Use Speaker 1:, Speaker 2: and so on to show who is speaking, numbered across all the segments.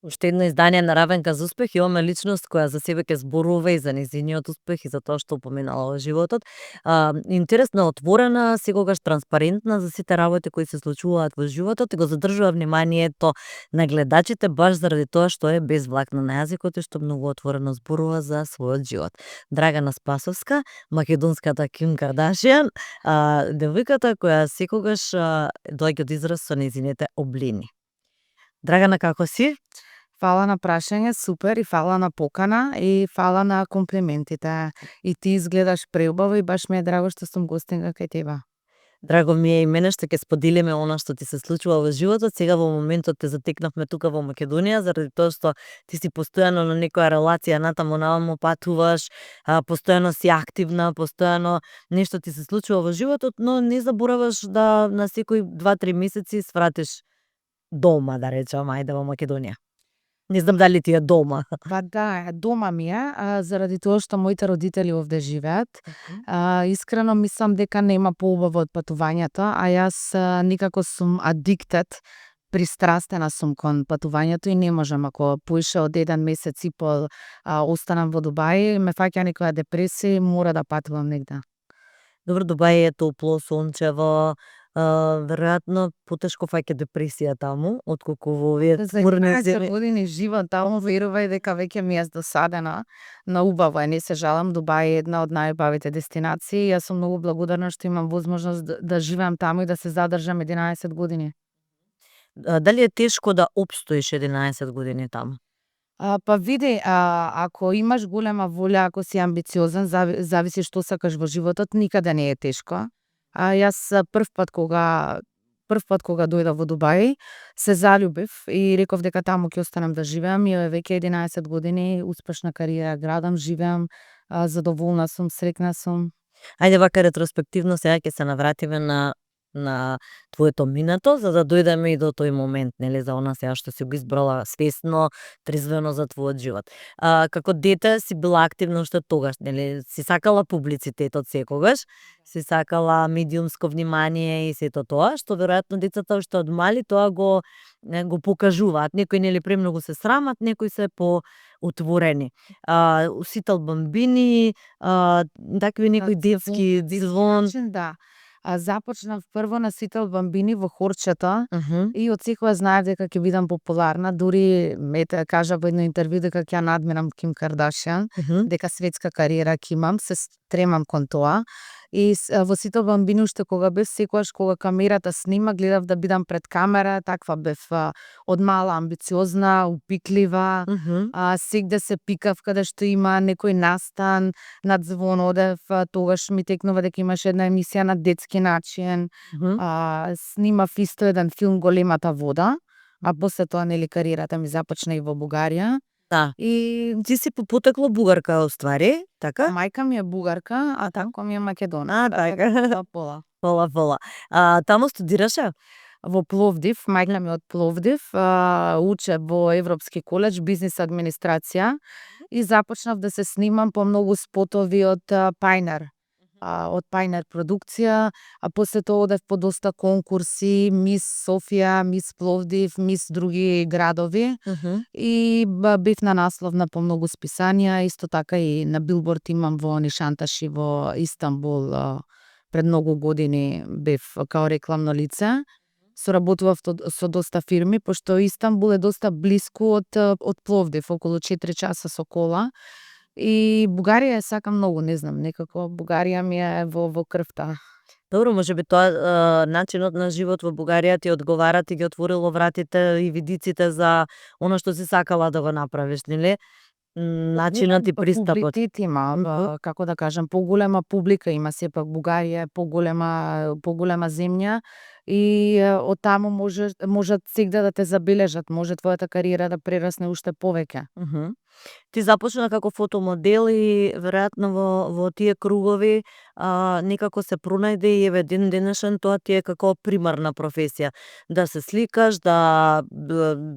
Speaker 1: Уште едно издание на Равенка за успех, имаме личност која за себе ќе зборува и за нејзиниот успех и за тоа што поминала во животот. Интересна, отворена, секогаш транспарентна за сите работи кои се случуваат во животот и го задржува вниманието на гледачите баш заради тоа што е без влакна на јазикот и што многу отворено зборува за својот живот. Драгана Спасовска, македонската Ким Кардашијан, девојката која секогаш доаѓа до израз со нејзините облини. Драгана, како си?
Speaker 2: Фала на прашање, супер, и фала на покана, и фала на комплиментите. И ти изгледаш преубаво и баш ми е драго што сум гостинка кај тебе.
Speaker 1: Драго ми е и мене што ќе споделиме она што ти се случува во животот. Сега во моментот те затекнавме тука во Македонија, заради тоа што ти си постојано на некоја релација, натаму наваму патуваш, постојано си активна, постојано нешто ти се случува во животот, но не забораваш да на секои 2-3 месеци свратиш дома, да речеме, ајде во Македонија. Не знам дали ти е дома.
Speaker 2: Па да, дома ми е, заради тоа што моите родители овде живеат. Искрено мислам дека нема поубаво од патувањето, а јас никако сум addicted, пристрастена сум кон патувањето и не можам ако поише од 1 месец и пол останам во Дубај, ме фаќа некоја депресија и мора да патувам негде.
Speaker 1: Добро, Дубај е топло, сончево, веројатно потешко фаќа депресија таму, отколку во овие
Speaker 2: За години живот таму, верувај дека веќе ми е досадена, но убаво е, не се жалам. Дубај е една од најубавите дестинации. Јас сум многу благодарна што имам возможност да живеам таму и да се задржам 11 години.
Speaker 1: Дали е тешко да опстоиш 11 години таму?
Speaker 2: Па види, ако имаш голема волја, ако си амбициозен, зависи што сакаш во животот, никаде не е тешко. Јас прв пат кога дојдов во Дубај, се заљубив и реков дека таму ќе останам да живеам и веќе 11 години успешна кариера градам, живеам, задоволна сум, среќна сум.
Speaker 1: Ајде вака ретроспективно сега ќе се навратиме на твоето минато, за да дојдеме и до тој момент, нели, за она сега што си го избрала свесно, трезвено за твојот живот. Како дете си била активна уште тогаш, нели, си сакала публицитетот секогаш, си сакала медиумско внимание и сето тоа, што веројатно децата уште од мали тоа го покажуваат. Некои нели премногу се срамат, некои се отворени. Усител бамбини, такви некои детски звон.
Speaker 2: Да. Започнав прво на Сител бамбини во хорчето и од секоја знаев дека ќе бидам популарна, дури кажа во едно интервју дека ќе ја надминам Ким Кардашијан, дека светска кариера ќе имам, се стремам кон тоа. И во Сител бамбини уште кога бев, секогаш кога камерата снима, гледав да бидам пред камера, таква бев од мала амбициозна, упиклива, сегде се пикав каде што има некој настан, над звон одев, тогаш ми текнува дека имаше една емисија на детски начин, снимав исто еден филм Големата вода, а после тоа нели кариерата ми започна и во Бугарија.
Speaker 1: Да. И ти си по потекло бугарка оствари, така?
Speaker 2: Мајка ми е бугарка, а татко ми е македонец.
Speaker 1: Така. Пола. Таму студираше?
Speaker 2: Во Пловдив, мајка ми од Пловдив, уче во Европски коледж, бизнис администрација и започнав да се снимам по многу спотови од Pioneer. Од Pioneer продукција, а после тоа одев по доста конкурси, Мис Софија, Мис Пловдив, Мис други градови и бев на наслов на по многу списанија, исто така и на билборд имам во Нишанташи во Истанбул, пред многу години бев као рекламно лице. Соработував со доста фирми, пошто Истанбул е доста блиску од Пловдив, околу 4 часа со кола. И Бугарија ја сакам многу, не знам, некако Бугарија ми е во крвта.
Speaker 1: Добро, можеби тоа начинот на живот во Бугарија ти одговара, ти ги отворило вратите и видиците за она што си сакала да го направиш, нели? Начинот и пристапот.
Speaker 2: Публитет има, како да кажам, поголема публика има, сепак Бугарија е поголема земја и од таму можат сегде да те забележат, може твојата кариера да прерасне уште повеќе.
Speaker 1: Ти започна како фотомодел и веројатно во тие кругови некако се пронајде и еве ден денешен тоа ти е како примарна професија. Да се сликаш, да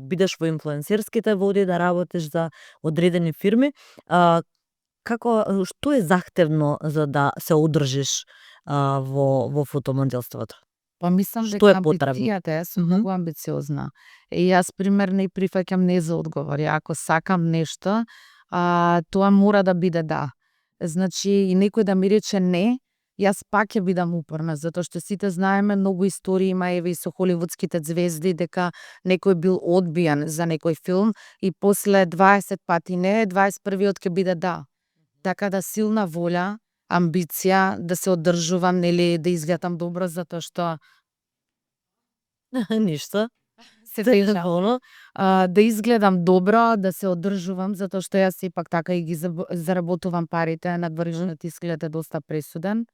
Speaker 1: бидеш во инфлуенсерските води, да работиш за одредени фирми. Што е захтевно за да се одржиш во фотомоделството?
Speaker 2: Па мислам
Speaker 1: Што е
Speaker 2: дека
Speaker 1: потребно?
Speaker 2: амбицијата, јас сум
Speaker 1: Мгм.
Speaker 2: многу амбициозна. И јас пример не прифаќам не за одговори. Ако сакам нешто, тоа мора да биде да. Значи и некој да ми рече не, јас пак ќе бидам упорна, затоа што сите знаеме многу истории има еве и со холивудските ѕвезди дека некој бил одбиен за некој филм и после 20 пати не, 21-виот ќе биде да. Така да силна волја, амбиција, да се одржувам, нели, да изгледам добро затоа што
Speaker 1: Ништо.
Speaker 2: се
Speaker 1: Телефоно.
Speaker 2: да изгледам добро, да се одржувам затоа што јас сепак така и ги заработувам парите, надвршниот изглед е доста пресуден.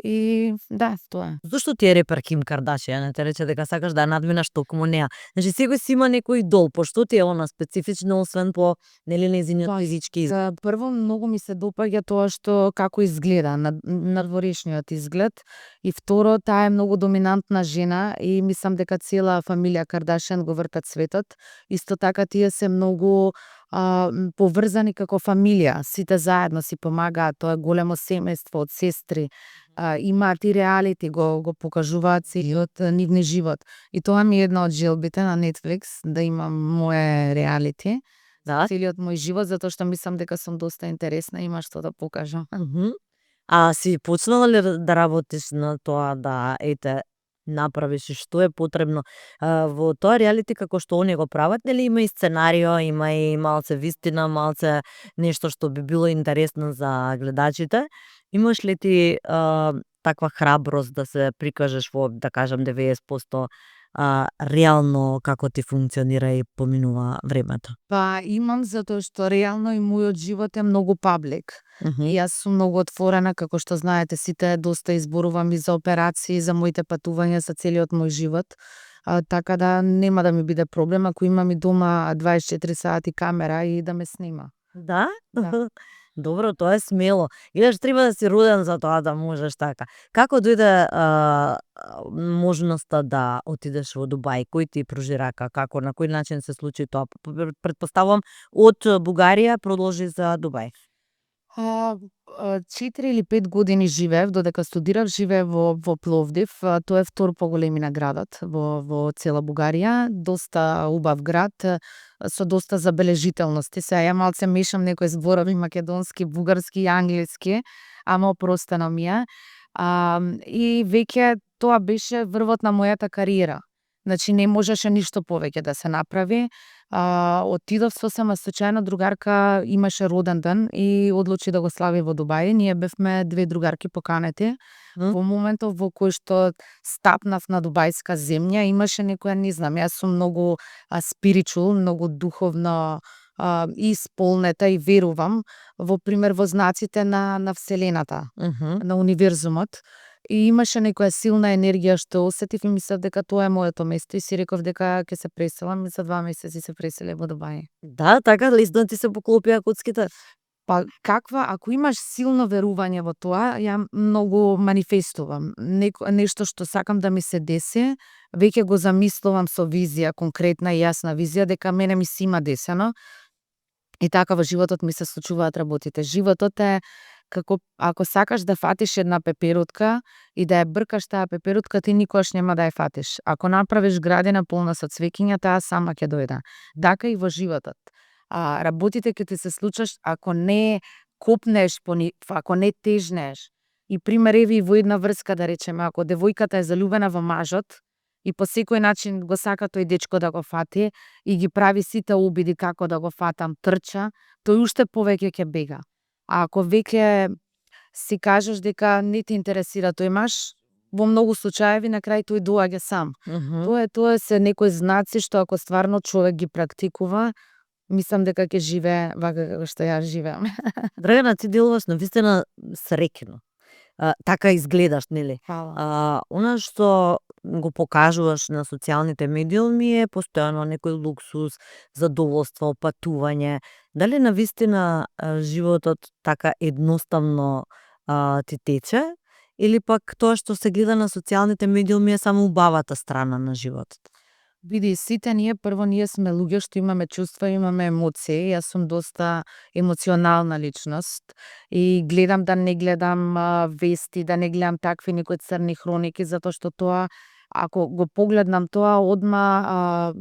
Speaker 2: И да, тоа е.
Speaker 1: Зошто ти е репер Ким Кардашијан? Те рече дека сакаш да ја надминаш токму неа. Значи секој си има некој идол, пошто ти е она специфично освен по нели нејзиниот физички изглед?
Speaker 2: Прво, многу ми се допаѓа тоа што како изгледа, надворешниот изглед. И второ, таа е многу доминантна жена и мислам дека цела фамилија Кардашијан го вртат светот. Исто така тие се многу поврзани како фамилија. Сите заедно си помагаат, тоа е големо семејство од сестри. Имаат и реалити, го покажуваат целиот нивни живот. И тоа ми е една од желбите на Netflix, да имам мое реалити.
Speaker 1: Да.
Speaker 2: Целиот мој живот, затоа што мислам дека сум доста интересна и има што да покажам.
Speaker 1: Мгм. А си почнала ли да работиш на тоа да ете направиш и што е потребно во тоа реалити како што они го прават, нели има и сценарио, има и малце вистина, малце нешто што би било интересно за гледачите. Имаш ли ти таква храброст да се прикажеш во, да кажам, 90% реално како ти функционира и поминува времето?
Speaker 2: Па имам затоа што реално и мојот живот е многу паблик. И јас сум многу отворена, како што знаете сите, доста изборувам и за операции, за моите патувања, за целиот мој живот. Така да нема да ми биде проблем ако имам и дома 24 сати камера и да ме снима.
Speaker 1: Да?
Speaker 2: Да.
Speaker 1: Добро, тоа е смело. Гледаш, треба да си роден за тоа да можеш така. Како дојде можноста да отидеш во Дубај? Кој ти пружи рака? Како, на кој начин се случи тоа? Претпоставувам, од Бугарија продолжи за Дубај.
Speaker 2: 4 или 5 години живеев, додека студирав, живеев во Пловдив. Тоа е втор по големина градот во цела Бугарија. Доста убав град, со доста забележителности. Сега ја малце мешам некои зборови македонски, бугарски и англиски, ама опростено ми е. И веќе тоа беше врвот на мојата кариера. Значи не можеше ништо повеќе да се направи. Отидов сосема случајно, другарка имаше роден ден и одлучи да го слави во Дубај. Ние бевме две другарки поканети. Во моментов во кој што стапнав на дубајска земја, имаше некоја, не знам, јас сум многу спиричул, многу духовно исполнета и верувам во пример во знаците на вселената, на универзумот. И имаше некоја силна енергија што осетив и мислев дека тоа е моето место и си реков дека ќе се преселам и за 2 месеци се преселев во Дубај.
Speaker 1: Да, така лесно ти се поклопија куцките.
Speaker 2: Па каква, ако имаш силно верување во тоа, ја многу манифестувам. Нешто што сакам да ми се деси, веќе го замислувам со визија, конкретна и јасна визија дека мене ми се има десено. И така во животот ми се случуваат работите. Животот е како ако сакаш да фатиш една пеперутка и да ја бркаш таа пеперутка, ти никогаш нема да ја фатиш. Ако направиш градина полна со цвеќиња, таа сама ќе дојде. Така и во животот. Работите ќе ти се случаш ако не копнеш по нив, ако не тежнеш. И пример еве и во една врска да речеме, ако девојката е залюбена во мажот и по секој начин го сака тој дечко да го фати и ги прави сите обиди како да го фатам, трча, тој уште повеќе ќе бега. А ако веќе си кажеш дека не те интересира тој маж, во многу случаеви на крај тој доаѓа сам. Тоа се некои знаци што ако стварно човек ги практикува, мислам дека ќе живее вака како што ја живеам.
Speaker 1: Драгана, ти делуваш навистина среќно. Така изгледаш, нели?
Speaker 2: Фала.
Speaker 1: Она што го покажуваш на социјалните медиуми е постојано некој луксус, задоволство, патување. Дали навистина животот така едноставно ти тече или пак тоа што се гледа на социјалните медиуми е само убавата страна на животот?
Speaker 2: Види, сите ние сме луѓе што имаме чувства, имаме емоции. Јас сум доста емоционална личност и гледам да не гледам вести, да не гледам такви некои црни хроники, затоа што тоа ако го погледнам тоа одма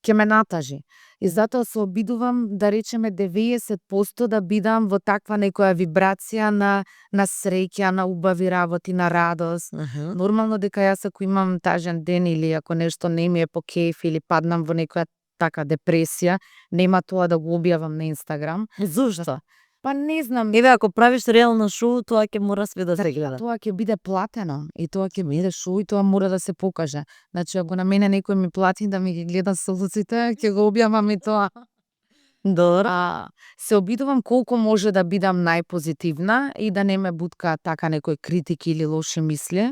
Speaker 2: ќе ме натажи. И затоа се обидувам да речеме 90% да бидам во таква некоја вибрација на среќа, на убави работи, на радост. Нормално дека јас ако имам тажен ден или ако нешто не ми е по кејф или паднам во некоја така депресија, нема тоа да го објавам на Инстаграм.
Speaker 1: Зошто?
Speaker 2: Па не знам,
Speaker 1: Еве ако правиш реално шоу, тоа ќе мора све да се гледа.
Speaker 2: тоа ќе биде платено и тоа ќе биде шоу и тоа мора да се покаже. Значи ако на мене некој ми плати да ми ги гледа солуците, ќе го објавам и тоа.
Speaker 1: Добро.
Speaker 2: Се обидувам колку може да бидам најпозитивна и да не ме бутка така некои критики или лоши мисли.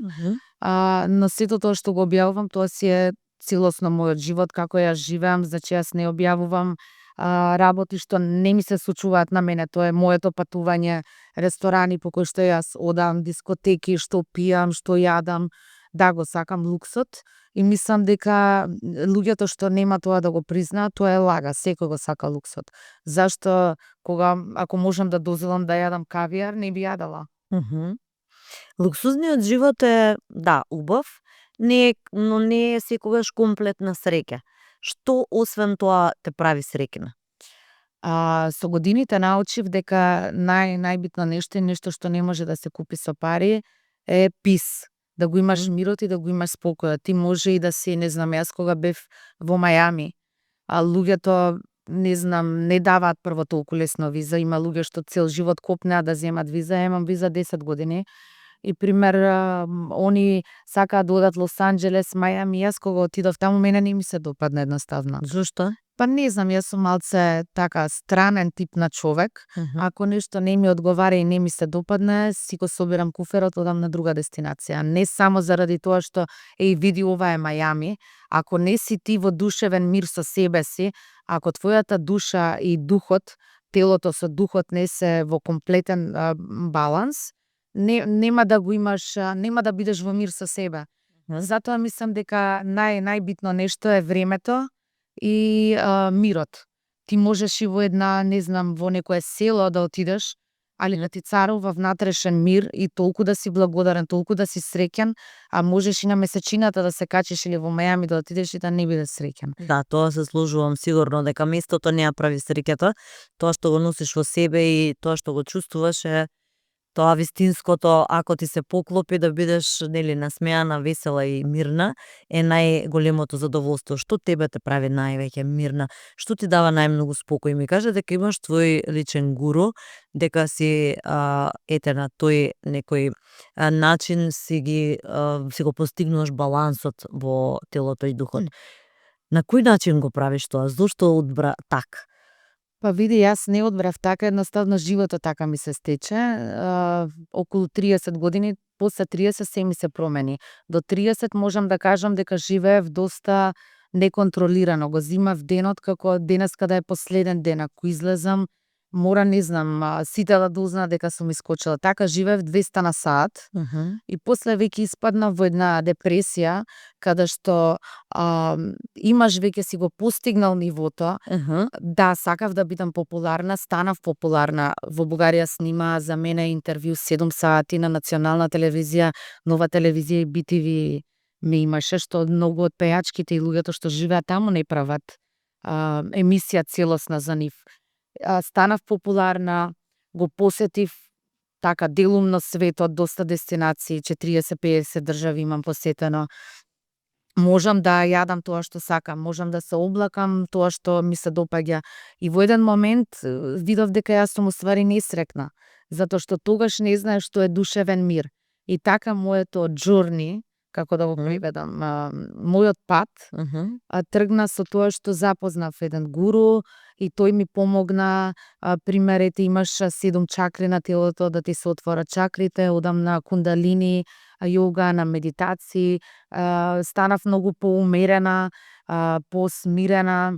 Speaker 2: Но сето тоа што го објавувам, тоа си е целосно мојот живот, како јас живеам, значи јас не објавувам работи што не ми се случуваат на мене, тоа е моето патување, ресторани по кои што јас одам, дискотеки, што пијам, што јадам, да го сакам луксот и мислам дека луѓето што нема тоа да го признаат, тоа е лага, секој го сака луксот. Зашто ако можам да дозволам да јадам кавијар, не би јадала.
Speaker 1: Луксузниот живот е, да, убав, но не е секогаш комплетна среќа. Што освен тоа те прави среќна?
Speaker 2: Со годините научив дека најбитно нешто што не може да се купи со пари е пис. Да го имаш мирот и да го имаш спокојот. Ти може и да си, не знам, јас кога бев во Мајами, луѓето не даваат прво толку лесно виза. Има луѓе што цел живот копнеа да земат виза. Имам виза 10 години. И пример, они сакаат да одат Лос Анџелес, Мајами, јас кога отидов таму, мене не ми се допадна едноставно.
Speaker 1: Зошто?
Speaker 2: Па не знам, јас сум малце така странен тип на човек. Ако нешто не ми одговара и не ми се допадне, си го собирам куферот, одам на друга дестинација. Не само заради тоа што види ова е Мајами. Ако не си ти во душевен мир со себе си, ако твојата душа и духот, телото со духот не се во комплетен баланс, нема да го имаш, нема да бидеш во мир со себе. Затоа мислам дека најбитно нешто е времето и мирот. Ти можеш и во една, не знам, во некое село да отидеш, али да ти царува внатрешен мир и толку да си благодарен, толку да си среќен, а можеш и на месечината да се качиш или во Мајами да отидеш и да не бидеш среќен.
Speaker 1: Да, тоа се служувам сигурно дека местото не ја прави среќата, тоа што го носиш во себе и тоа што го чувствуваш е тоа вистинското, ако ти се поклопи да бидеш насмеана, весела и мирна, е најголемото задоволство. Што тебе те прави највеќе мирна? Што ти дава најмногу спокој? Ми кажа дека имаш твој личен гуру, дека си ете на тој некој начин си го постигнуваш балансот во телото и духот. На кој начин го правиш тоа? Зошто одбра така?
Speaker 2: Па види, јас не одбрав така, едноставно животот така ми се стече. Околу 30 години, после 30 се ми се промени. До 30 можам да кажам дека живеев доста неконтролирано. Го зимав денот како денеска да е последен ден. Ако излезам, мора, не знам, сите да дознаат дека сум искочила. Така живеев 200 на сат. И после веќе испаднав во една депресија, каде што имаш веќе си го постигнал нивото. Да, сакав да бидам популарна, станав популарна. Во Бугарија снима за мене интервју 7 сати на национална телевизија, Нова телевизија и BTV ме имаше, што многу од пејачките и луѓето што живеат таму не прават емисија целосна за нив. Станав популарна, го посетив така делумно светот, доста дестинации, 40-50 држави имам посетено. Можам да јадам тоа што сакам, можам да се облакам тоа што ми се допаѓа. И во еден момент видов дека јас сум уствари несрекна, затоа што тогаш не знаеш што е душевен мир. И така моето джорни, како да го преведам, мојот пат тргна со тоа што запознав еден гуру и тој ми помогна. Примерете, имаш 7 чакри на телото, да ти се отворат чакрите, одам на кундалини, јога, на медитации, станав многу поумерена, посмирена.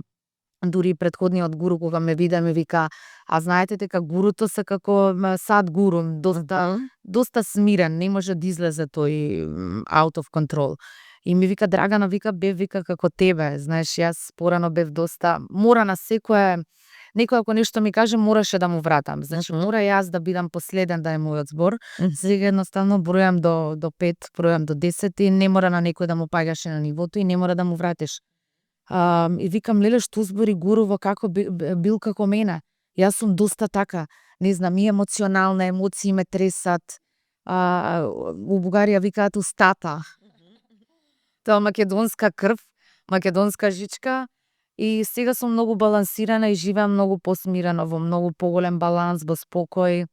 Speaker 2: Дури предходниот гуру кога ме виде ми вика, а знаете дека гуруто се како сад гуру, доста смирен, не може да излезе тој out of control. И ми вика, Драгана, бев како тебе, знаеш, јас порано бев доста, мора на секое некој ако нешто ми каже, мораше да му вратам. Значи, мора јас да бидам последен да е мојот збор. Сега едноставно бројам до 5, бројам до 10 и не мора на некој да му паѓаше на нивото и не мора да му вратиш. И викам, леле, што збори Гурова како бил како мене. Јас сум доста така, не знам, и емоционална, емоции ме тресат. У Бугарија викаат устата. Тоа македонска крв, македонска жичка. И сега сум многу балансирана и живеам многу посмирено, во многу поголем баланс, во спокој.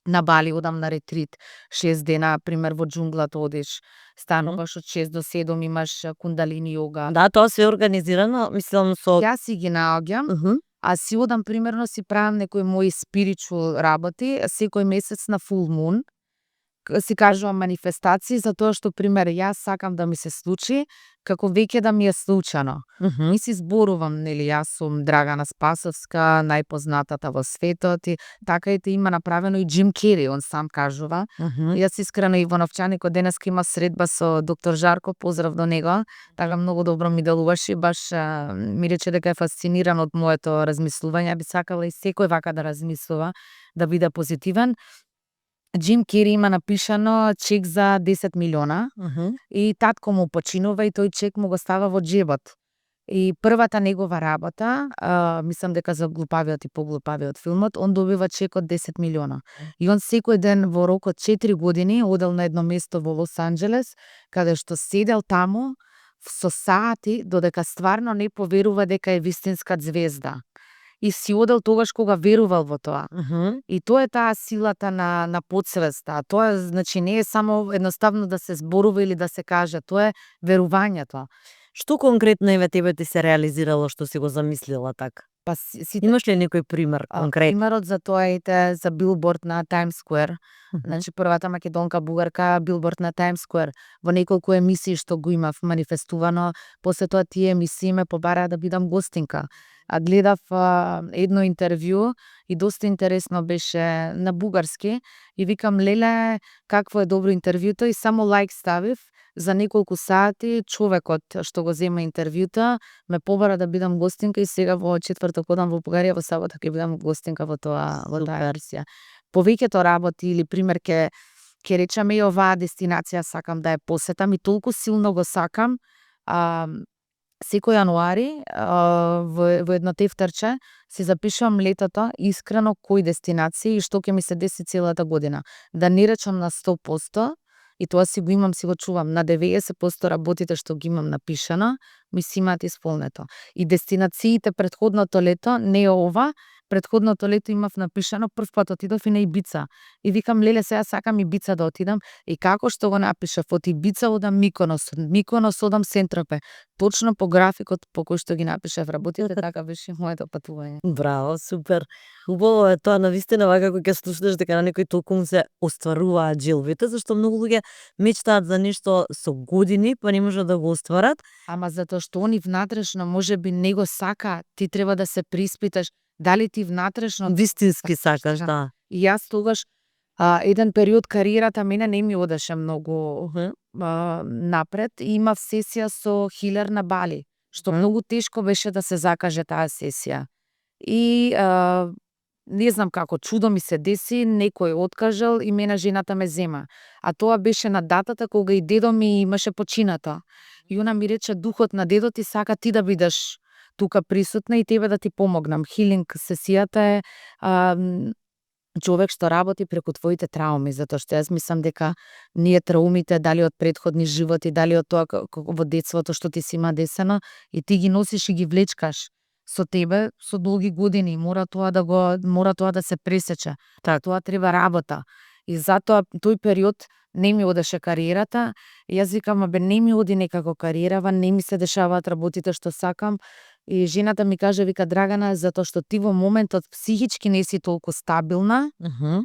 Speaker 2: На Бали одам на ретрит, 6 дена, пример во џунглата одиш, стануваш од 6 до 7, имаш кундалини јога.
Speaker 1: Да, тоа се организирано, мислам со...
Speaker 2: Јас си ги наоѓам, а си одам, примерно, си правам некои мои спиричуал работи, секој месец на full moon, си кажувам манифестации, затоа што, пример, јас сакам да ми се случи, како веќе да ми е случано. Ми си зборувам, нели, јас сум Драгана Спасовска, најпознатата во светот, и така и има направено и Джим Кери, он сам кажува. Јас искрено и во новчаникот денеска има средба со доктор Жарко, поздрав до него, така многу добро ми делуваше, баш ми рече дека е фасциниран од моето размислување, би сакала и секој вака да размислува, да биде позитивен. Джим Кери има напишано чек за 10 милиона и татко му починува и тој чек му го става во џебот. И првата негова работа, мислам дека за глупавиот и поглупавиот филмот, он добива чек од 10 милиона. И он секој ден во рок од 4 години одел на едно место во Лос Анџелес, каде што седел таму со сати, додека стварно не поверува дека е вистинска звезда. И си одел тогаш кога верувал во тоа. И тоа е таа силата на подсвеста. Тоа, значи, не е само едноставно да се зборува или да се каже, тоа е верувањето.
Speaker 1: Што конкретно еве тебе ти се реализирало што си го замислила така?
Speaker 2: Па
Speaker 1: имаш ли некој пример конкретно?
Speaker 2: Примерот за тоа е за билборд на Times Square. Значи, првата македонка бугарка билборд на Times Square. Во неколку емисии што го имав манифестувано, после тоа тие емисии ме побараа да бидам гостинка. Гледав едно интервју и доста интересно беше на бугарски и викам, леле, какво е добро интервјуто, и само лайк ставив. За неколку сати човекот што го зема интервјута ме побара да бидам гостинка и сега во четврток одам во Бугарија, во сабота ќе бидам гостинка во таа версија. Повеќето работи или пример ќе речеме и оваа дестинација сакам да ја посетам и толку силно го сакам. Секој јануари во едно тефтерче си запишувам летото искрено кои дестинации и што ќе ми се деси целата година. Да не речам на 100%, и тоа си го имам, си го чувам, на 90% работите што ги имам напишано, ми си имаат исполнето. И дестинациите предходното лето, не ова, предходното лето имав напишано, прв пат отидов и на Ибица. И викам, леле, сега сакам Ибица да отидам. И како што го напишав, од Ибица одам Миконос, Миконос одам Сентропе. Точно по графикот по кој што ги напишав работите, така беше моето патување.
Speaker 1: Браво, супер. Убаво е тоа, навистина, вака кога ќе слушнеш дека на некој толку му се остваруваат желбите, зашто многу луѓе мечтаат за нешто со години, па не можат да го остварат.
Speaker 2: Ама затоа што они внатрешно можеби не го сака, ти треба да се приспиташ дали ти внатрешно
Speaker 1: вистински сакаш, да.
Speaker 2: И јас тогаш еден период кариерата мене не ми одеше многу напред и имав сесија со хилер на Бали, што многу тешко беше да се закаже таа сесија. И не знам како, чудо ми се деси, некој откажал и мене жената ме зема. А тоа беше на датата кога и дедо ми имаше починато. И она ми рече, духот на дедо ти сака ти да бидеш тука присутна и тебе да ти помогнам. Хилинг сесијата е човек што работи преку твоите трауми, затоа што јас мислам дека ние траумите, дали од претходни животи, дали од тоа во детството што ти си има десено, и ти ги носиш и ги влечкаш со тебе со долги години, мора тоа да се пресече. Тоа треба работа. И затоа тој период не ми одеше кариерата. Јас викам, не ми оди некако кариерава, не ми се дешаваат работите што сакам. И жената ми каже, вика, Драгана, затоа што ти во моментот психички не си толку стабилна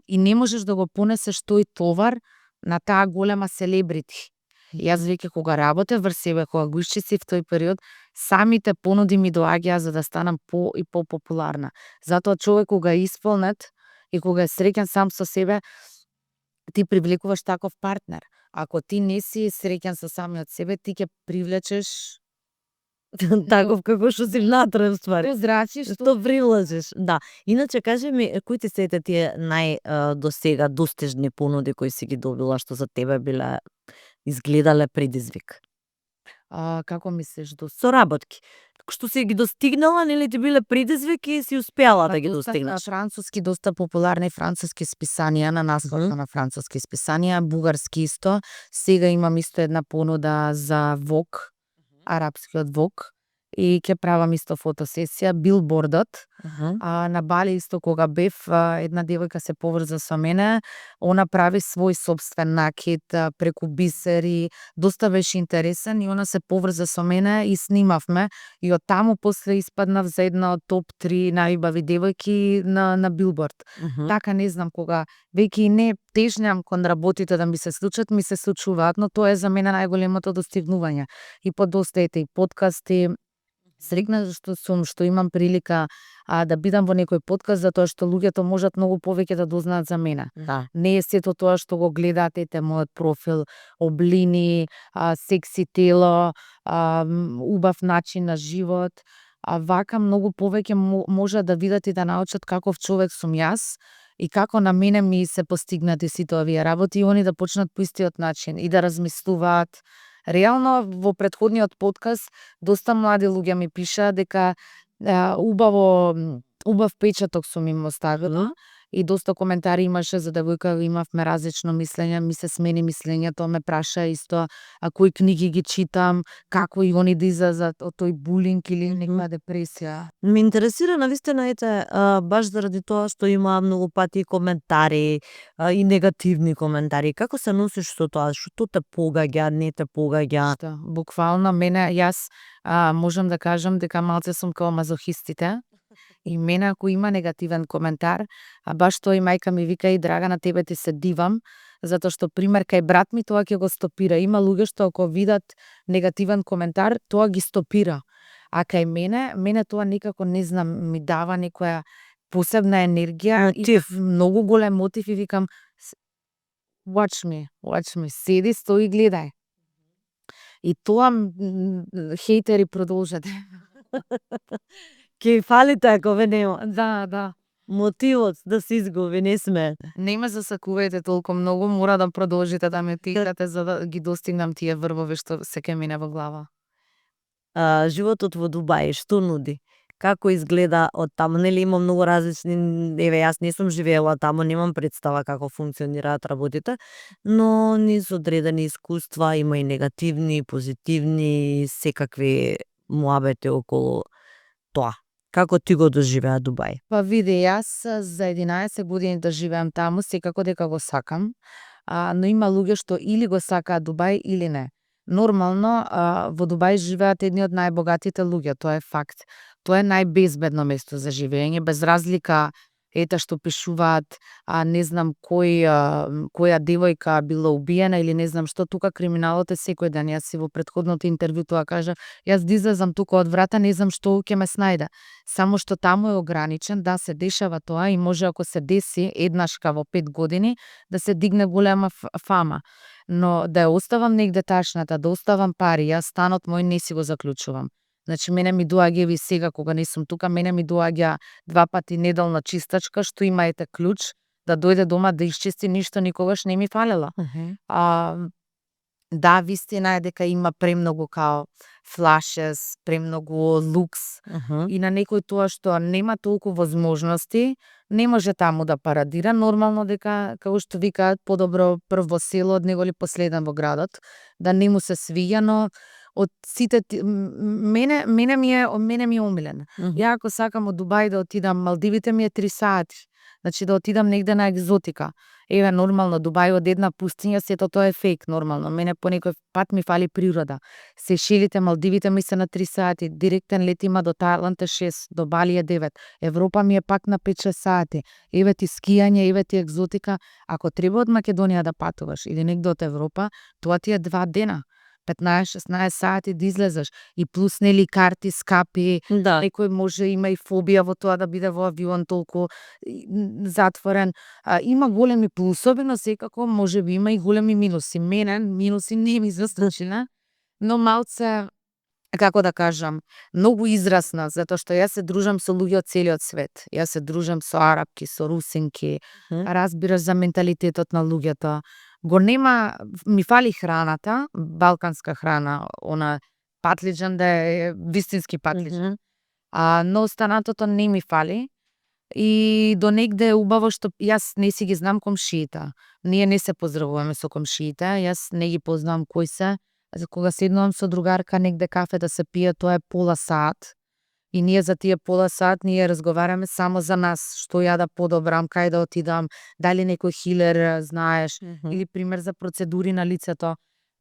Speaker 2: и не можеш да го понесеш тој товар на таа голема селебрити. Јас веќе кога работев врз себе, кога го исчистив тој период, самите понуди ми доаѓаа за да станам по и популарна. Затоа човек кога е исполнет и кога е среќен сам со себе, ти привлекуваш таков партнер. Ако ти не си среќен со самиот себе, ти ќе привлечеш
Speaker 1: Таков како што си внатре ствари.
Speaker 2: Прозрачи
Speaker 1: Што приложиш, да. Иначе кажи ми, кои ти се тие досега достижни понуди кои си ги добила што за тебе биле изгледале предизвик?
Speaker 2: Како мислиш
Speaker 1: Соработки. Што си ги достигнала, нели ти биле предизвик и си успеала да ги достигнеш?
Speaker 2: Француски доста популарни француски списанија на наслов на француски списанија, бугарски исто. Сега имам исто една понуда за Vogue, арапскиот Vogue, и ќе правам исто фотосесија, билбордот. На Бали исто кога бев, една девојка се поврза со мене, она прави свој собствен накид преку бисери, доста беше интересен и она се поврза со мене и снимавме и од таму после испаднав за една од топ 3 најубави девојки на билборд. Така не знам кога веќе и не тежнам кон работите да ми се случат, ми се случуваат, но тоа е за мене најголемото достигнување. И по доста и подкасти, срекна што имам прилика да бидам во некој подкаст, затоа што луѓето можат многу повеќе да дознаат за мене.
Speaker 1: Да.
Speaker 2: Не е сето тоа што го гледаат мојот профил, облини, секси тело, убав начин на живот, вака многу повеќе може да видат и да научат каков човек сум јас и како на мене ми се постигнати сите овие работи и они да почнат по истиот начин и да размислуваат. Реално во претходниот подкаст доста млади луѓе ми пишаа дека убав печаток сум им оставила и доста коментари имаше за девојка, имавме различно мислење, ми се смени мислењето, ме праша исто кои книги ги читам, како и они да излезат од тој булинг или некоја депресија.
Speaker 1: Ме интересира навистина баш заради тоа што има многу пати коментари и негативни коментари. Како се носиш со тоа? Што те погаѓа, не те погаѓа?
Speaker 2: Буквално мене, јас можам да кажам дека малце сум као мазохистите. И мене ако има негативен коментар, баш тоа и мајка ми вика и Драгана, тебе ти се дивам, затоа што пример кај брат ми тоа ќе го стопира. Има луѓе што ако видат негативен коментар, тоа ги стопира. А кај мене тоа некако не знам, ми дава некоја посебна енергија и многу голем мотив и викам watch me, седи, стои, гледај. И тоа хейтери продолжете.
Speaker 1: Ке фалите ако ве нема.
Speaker 2: Да.
Speaker 1: Мотивот да се изгуби, не сме.
Speaker 2: Не ме засакувајте толку многу, мора да продолжите да ме тикате за да ги достигнам тие врвови што се ке мине во глава.
Speaker 1: Животот во Дубај, што нуди? Како изгледа од таму? Нели има многу различни, јас не сум живеела таму, немам представа како функционираат работите, но низ одредени искуства има и негативни, и позитивни, секакви муабети околу тоа. Како ти го доживеа Дубај?
Speaker 2: Па види, јас за 11 години да живеам таму, секако дека го сакам, но има луѓе што или го сакаат Дубај или не. Нормално, во Дубај живеат едни од најбогатите луѓе, тоа е факт. Тоа е најбезбедно место за живење, без разлика што пишуваат, не знам која девојка била убиена или не знам што, тука криминалот е секој ден. Јас си во претходното интервју тоа кажа, јас да излезам тука од врата, не знам што ќе ме снајде. Само што таму е ограничен, да се дешава тоа и може ако се деси еднашка во 5 години, да се дигне голема фама. Но да ја оставам негде ташната, да оставам пари, јас станот мој не си го заклучувам. Значи, мене ми доаѓа и сега, кога не сум тука, мене ми доаѓа 2 пати неделна чистачка, што има клуч, да дојде дома да исчисти, ништо никогаш не ми фалела. Да, вистина е дека има премногу као флашес, премногу лукс и на некој тоа што нема толку возможности, не може таму да парадира, нормално дека, како што викаат, подобро прв во село од него ли последен во градот, да не му се свиѓа, но од сите мене ми е омилен. Ја ако сакам од Дубај да отидам, Малдивите ми е 3 сати. Значи да отидам негде на екзотика. Еве нормално Дубај од една пустиња, сето тоа е фейк нормално. Мене по некој пат ми фали природа. Сешелите, Малдивите ми се на 3 сати, директен лет има до Тајланд е 6, до Бали е 9. Европа ми е пак на 5-6 сати. Еве ти скијање, еве ти екзотика. Ако треба од Македонија да патуваш или негде од Европа, тоа ти е 2 дена. 15-16 сати да излезеш и плюс нели карти скапи, некој може има и фобија во тоа да биде во авион толку затворен. Има големи плусови, но секако може би има и големи минуси. Мене минуси не ми застрашиле, но малце како да кажам, многу израсна, затоа што јас се дружам со луѓе од целиот свет. Јас се дружам со арапки, со русинки, разбираш за менталитетот на луѓето. Го нема, ми фали храната, балканска храна, она патлиџан да е вистински патлиџан. Но останатото не ми фали. И до негде е убаво што јас не си ги знам комшиите. Ние не се поздравуваме со комшиите, јас не ги познавам кои се. За кога седнувам со другарка негде кафе да се пие, тоа е пола сат. И ние за тие пола сат ние разговараме само за нас, што ја да подобрам, кај да отидам, дали некој хилер знаеш, или пример за процедури на лицето.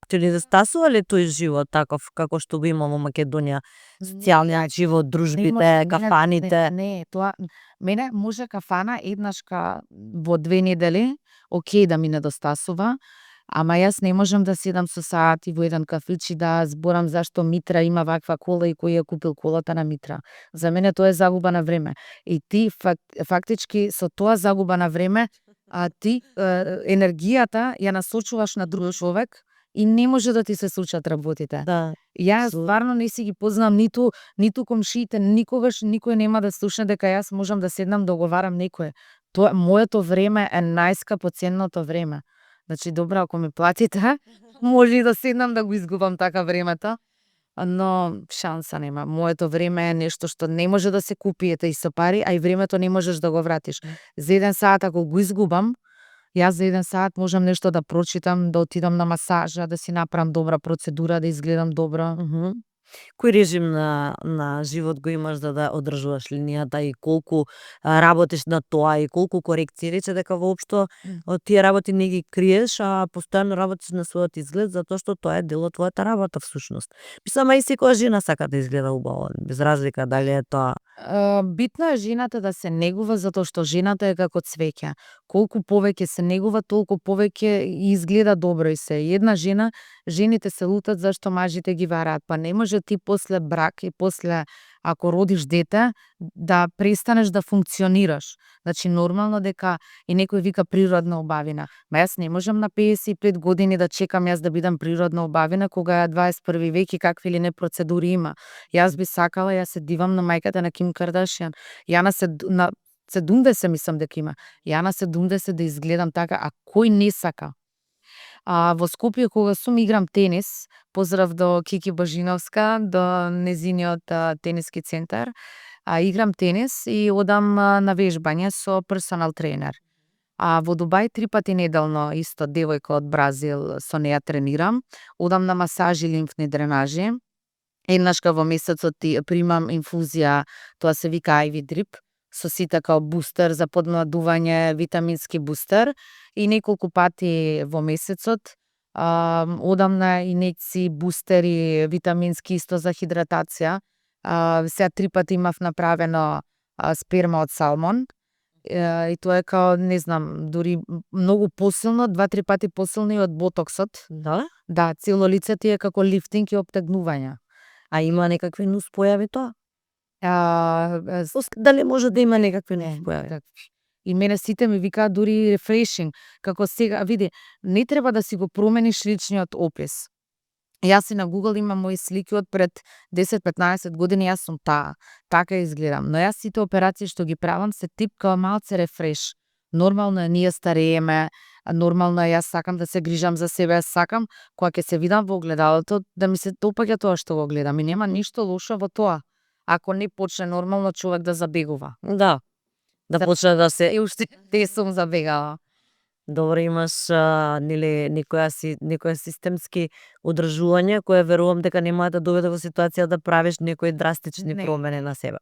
Speaker 1: Ти недостасува ли тој живот таков како што го има во Македонија? Социјалниот живот, дружбите, кафаните?
Speaker 2: Не, тоа мене може кафана еднашка во 2 недели, окей да ми недостасува, ама јас не можам да седам со сати во еден кафич и да зборам зашто Митра има ваква кола и кој ја купил колата на Митра. За мене тоа е загуба на време. И ти фактички со тоа загуба на време, ти енергијата ја насочуваш на друг човек и не може да ти се случат работите.
Speaker 1: Да.
Speaker 2: Јас стварно не си ги познам ниту комшиите, никогаш никој нема да слушне дека јас можам да седнам да оговарам некој. Тоа моето време е најскапоценното време. Значи, добро, ако ми платите, може и да седнам да го изгубам така времето, но шанса нема. Моето време е нешто што не може да се купи и со пари, а и времето не можеш да го вратиш. За 1 сат ако го изгубам, јас за 1 сат можам нешто да прочитам, да отидам на масажа, да си направам добра процедура, да изгледам добро.
Speaker 1: Кој режим на живот го имаш за да одржуваш линијата и колку работиш на тоа и колку корекции? Рече дека воопшто од тие работи не ги криеш, а постојано работиш на својот изглед затоа што тоа е дел од твојата работа всушност. Мислам, и секоја жена сака да изгледа убаво, без разлика дали е тоа.
Speaker 2: Битно е жената да се негува затоа што жената е како цвеќе. Колку повеќе се негува, толку повеќе изгледа добро и се. Една жена, жените се лутат зашто мажите ги вараат, па не може ти после брак и после ако родиш дете да престанеш да функционираш. Значи нормално дека и некој вика природна убавина. Ма јас не можам на 55 години да чекам јас да бидам природна убавина кога е 21 век и какви ли не процедури има. Јас би сакала, јас се дивам на мајката на Ким Кардашијан. Ја на 70 мислам дека има. Ја на 70 да изгледам така, а кој не сака? Во Скопје кога сум играм тенис, поздрав до Кики Божиновска, до незиниот тениски центар, играм тенис и одам на вежбање со персонал тренер. Во Дубај 3 пати неделно исто девојка од Бразил со неја тренирам, одам на масажи, лимфни дренажи. Еднашка во месецот примам инфузија, тоа се вика IV drip, со сите као бустер за подмладување, витамински бустер и неколку пати во месецот одам на инекции, бустери, витамински исто за хидратација. Сега 3 пати имав направено сперма од салмон и тоа е као, не знам, дури многу посилно, 2-3 пати посилно и од ботоксот.
Speaker 1: Да?
Speaker 2: Да, цело лице ти е како лифтинг и обтегнување.
Speaker 1: А има некакви нуспојави тоа? Дали може да има некакви нуспојави?
Speaker 2: И мене сите ми викаат дури рефрешинг, како сега, види, не треба да си го промениш личниот опис. Јас и на Google имам мои слики од пред 10-15 години, јас сум таа, така изгледам. Но јас сите операции што ги правам се тип као малце рефреш. Нормално е, ние старееме, нормално е, јас сакам да се грижам за себе, јас сакам кога ќе се видам во огледалото да ми се допаѓа тоа што го гледам и нема ништо лошо во тоа. Ако не почне нормално човек да забегува.
Speaker 1: Да. Да почне да се...
Speaker 2: И уште те сум забегала.
Speaker 1: Добро, имаш нели некоја системски одржување кое верувам дека нема да доведе во ситуација да правиш некои драстични промени на себе.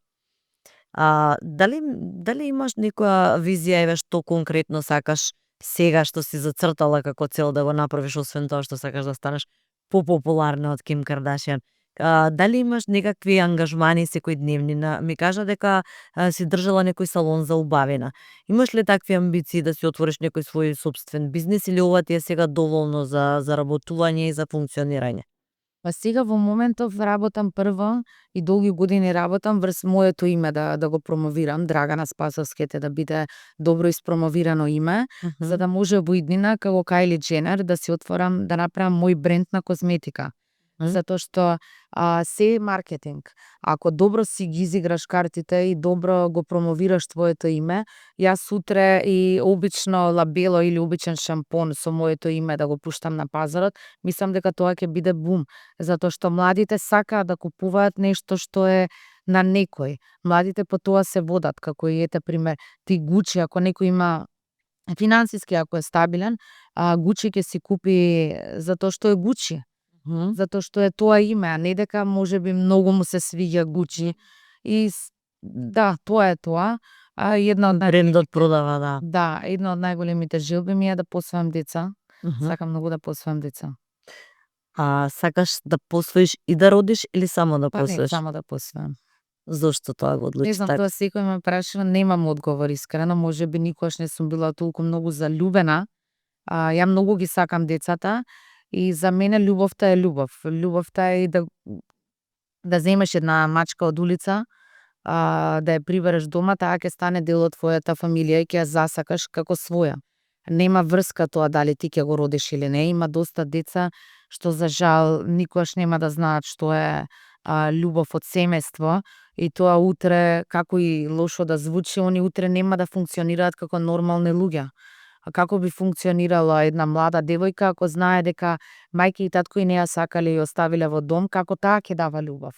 Speaker 1: Дали имаш некоја визија еве што конкретно сакаш сега што си зацртала како цел да го направиш освен тоа што сакаш да станеш попопуларна од Ким Кардашијан? Дали имаш некакви ангажмани секојдневни? Ми кажа дека си држала некој салон за убавина. Имаш ли такви амбиции да си отвориш некој свој собствен бизнес или ова ти е сега доволно за заработување и за функционирање?
Speaker 2: Па сега во моментов работам прво и долги години работам врз моето име да го промовирам, Драгана Спасовските, да биде добро испромовирано име, за да може во иднина како Кайли Дженер да си отворам, да направам мој бренд на козметика. затоа што се е маркетинг. Ако добро си ги изиграш картите и добро го промовираш твоето име, јас сутре и обично лабело или обичен шампон со моето име да го пуштам на пазарот, мислам дека тоа ќе биде бум, затоа што младите сакаат да купуваат нешто што е на некој. Младите по тоа се водат, како и ете пример ти Гучи, ако некој има финансиски, ако е стабилен, Гучи ќе си купи затоа што е Гучи, затоа што е тоа име, а не дека можеби многу му се свиѓа Гучи. И да, тоа е тоа. Една од
Speaker 1: Брендот продава, да.
Speaker 2: да, една од најголемите желби ми е да посвојам деца. Сакам многу да посвојам деца.
Speaker 1: Сакаш да посвоиш и да родиш или само да
Speaker 2: Па не,
Speaker 1: посвоиш?
Speaker 2: само да посвојам.
Speaker 1: Зошто тоа го одлучи
Speaker 2: Не знам,
Speaker 1: така?
Speaker 2: тоа секој ме прашува, немам одговор искрено, можеби никогаш не сум била толку многу заљубена. Ја многу ги сакам децата и за мене љубовта е љубов. Љубовта е и да земеш една мачка од улица, да ја прибереш дома, таа ќе стане дел од твојата фамилија и ќе ја засакаш како своја. Нема врска тоа дали ти ќе го родиш или не. Има доста деца што за жал никогаш нема да знаат што е љубов од семејство и тоа утре, како и лошо да звучи, они утре нема да функционираат како нормални луѓе. Како би функционирала една млада девојка ако знае дека мајка и татко и не ја сакале и оставиле во дом, како таа ќе дава љубов?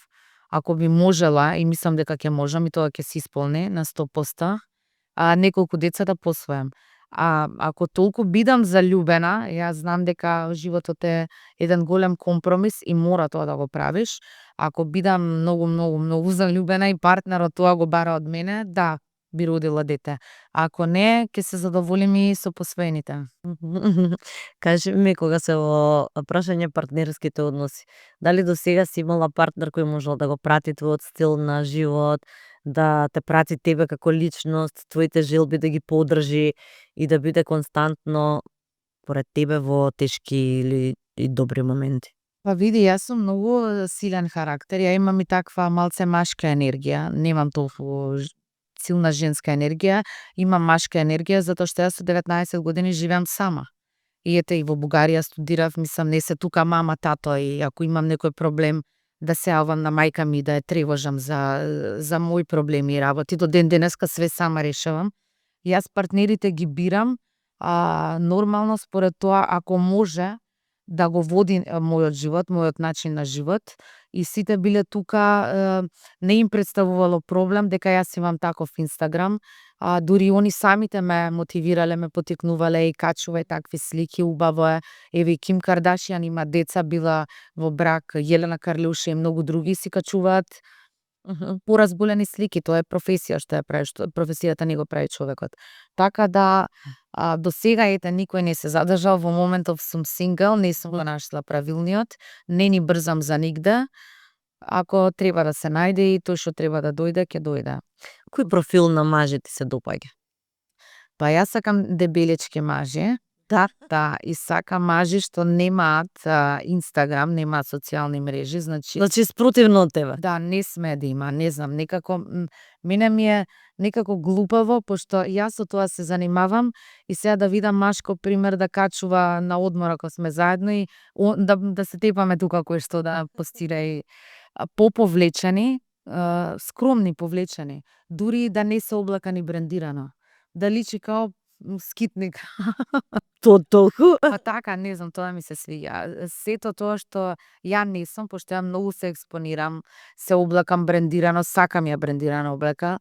Speaker 2: Ако би можела, и мислам дека ќе можам и тоа ќе се исполни на 100%, неколку деца да посвојам. Ако толку бидам заљубена, јас знам дека животот е еден голем компромис и мора тоа да го правиш. Ако бидам многу заљубена и партнерот тоа го бара од мене, да, би родила дете. Ако не, ќе се задоволим и со посвоените.
Speaker 1: Кажи ми, кога се во прашање партнерските односи, дали до сега си имала партнер кој можел да го прати твојот стил на живот, да те прати тебе како личност, твоите желби да ги поддржи и да биде константно поред тебе во тешки или и добри моменти?
Speaker 2: Па види, јас сум многу силен характер, ја имам и таква малце машка енергија, немам толку силна женска енергија, имам машка енергија затоа што јас со 19 години живеам сама. И ете и во Бугарија студирав, мислам не се тука мама, тато и ако имам некој проблем да се јавам на мајка ми да ја тревожам за мои проблеми и работи, до ден денеска све сама решавам. Јас партнерите ги бирам нормално според тоа ако може да го води мојот живот, мојот начин на живот и сите биле тука, не им представувало проблем дека јас имам таков Инстаграм, дури они самите ме мотивирале, ме потикнувале и качувај такви слики, убаво е. Еве Ким Кардашијан има деца, била во брак, Јелена Карлеуша и многу други си качуваат поразболени слики, тоа е професија што ја правиш, професијата не го прави човекот. Така да до сега ете никој не се задржал, во моментов сум сингл, не сум го нашла правилниот, не ни брзам за нигде. Ако треба да се најде и тој што треба да дојде, ќе дојде.
Speaker 1: Кој профил на мажи ти се допаѓа?
Speaker 2: Па јас сакам дебелечки мажи. Да, и сакам мажи што немаат Инстаграм, немаат социјални мрежи,
Speaker 1: Значи спротивно од тебе.
Speaker 2: Да, не сме да има, не знам, некако мене ми е некако глупаво пошто јас со тоа се занимавам и сега да видам машко пример да качува на одмор ако сме заедно и да се тепаме тука кој што да постира и поповлечени, скромни повлечени, дури да не се облакани брендирано. Да личи као скитник.
Speaker 1: Толку?
Speaker 2: Па така, не знам, тоа ми се свиѓа. Сето тоа што ја не сум, пошто ја многу се експонирам, се облакам брендирано, сакам ја брендирана облека.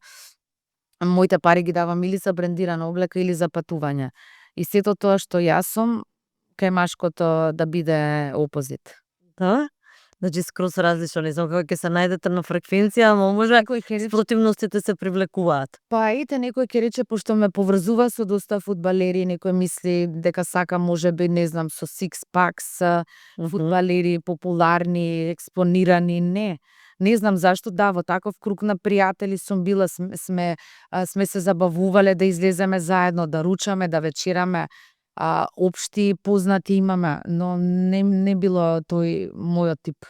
Speaker 2: Моите пари ги давам или за брендирана облека или за патување. И сето тоа што јас сум, кај машкото да биде опозит.
Speaker 1: Да? Значи скроз различно, не знам како ќе се најдете на фреквенција, ама може спротивностите се привлекуваат.
Speaker 2: Па ете, некој ќе рече, пошто ме поврзува со доста фудбалери, некој мисли дека сака можеби, не знам, со сикс-пакс, фудбалери популарни, експонирани, не. Не знам зашто, да, во таков круг на пријатели сум била, сме се забавувале да излеземе заедно, да ручаме, да вечераме, општи познати имаме, но не било тој мојот тип.